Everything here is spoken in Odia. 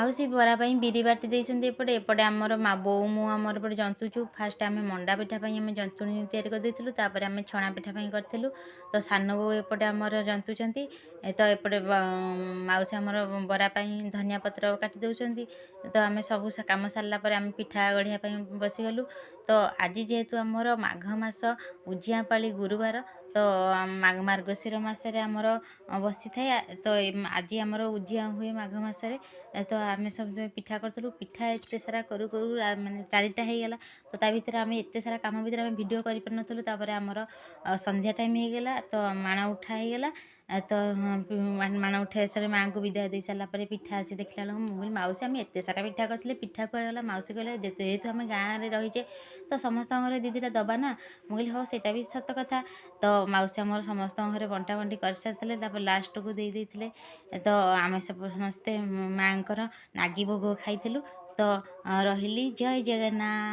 ମାଉସୀ ବରା ପାଇଁ ବିରି ବାଟି ଦେଇଛନ୍ତି ଏପଟେ। ଏପଟେ ଆମର ମା ବୋଉ ମୁଁ ଆମର ଏପଟେ ଜନ୍ତୁଛୁ। ଫାଷ୍ଟ ଆମେ ମଣ୍ଡା ପିଠା ପାଇଁ ଆମେ ଜନ୍ତୁଣି ତିଆରି କରିଦେଇଥିଲୁ, ତାପରେ ଆମେ ଛଣା ପିଠା ପାଇଁ କରିଥିଲୁ। ତ ସାନ ବୋଉ ଏପଟେ ଆମର ଜନ୍ତୁଛନ୍ତି, ତ ଏପଟେ ମାଉସୀ ଆମର ବରା ପାଇଁ ଧନିଆ ପତ୍ର କାଟି ଦେଉଛନ୍ତି। ତ ଆମେ ସବୁ କାମ ସାରିଲା ପରେ ଆମେ ପିଠା ଗଢ଼ିବା ପାଇଁ ବସିଗଲୁ। ତ ଆଜି ଯେହେତୁ ଆମର ମାଘ ମାସ ଉଜିଆପାଳି ଗୁରୁବାର, ତ ମାର୍ଗଶିର ମାସରେ ଆମର ବସିଥାଏ, ତ ଆଜି ଆମର ଉଜିଆ ହୁଏ ମାଘ ମାସରେ। ତ ଆମେ ସବୁ ପିଠା କରିଥିଲୁ। ପିଠା ଏତେ ସାରା କରୁ କରୁ ମାନେ 4ଟା ହେଇଗଲା। ତ ତା ଭିତରେ ଆମେ ଏତେ ସାରା କାମ ଭିତରେ ଆମେ ଭିଡ଼ିଓ କରିପାରିନଥିଲୁ। ତାପରେ ଆମର ସନ୍ଧ୍ୟା ଟାଇମ୍ ହେଇଗଲା, ତ ମାଣ ଉଠା ହେଇଗଲା। ତ ମାଣ ଉଠାଇ ସାରି ମାଆଙ୍କୁ ବିଦାୟ ଦେଇ ସାରିଲା ପରେ ପିଠା ଆସି ଦେଖିଲା ବେଳକୁ ମୁଁ କହିଲି, ମାଉସୀ, ଆମେ ଏତେ ସାରା ପିଠା କରିଥିଲେ, ପିଠା କୁଆଡ଼େ ଗଲା? ମାଉସୀ କହିଲେ, ଯେହେତୁ ଆମେ ଗାଁରେ ରହିଛେ, ତ ସମସ୍ତଙ୍କ ଘରେ 2 2ଟା ଦେବା ନା। ମୁଁ କହିଲି, ହଉ, ସେଇଟା ବି ସତ କଥା। ତ ମାଉସୀ ଆମର ସମସ୍ତଙ୍କ ଘରେ ବଣ୍ଟା ବଣ୍ଟି କରିସାରିଥିଲେ, ତାପରେ ଲାଷ୍ଟକୁ ଦେଇ ଦେଇଥିଲେ। ତ ଆମେ ସବୁ ସମସ୍ତେ ମାଆଙ୍କର ନାଗି ଭୋଗ ଖାଇଥିଲୁ। ତ ରହିଲି, ଜୟ ଜଗନ୍ନାଥ।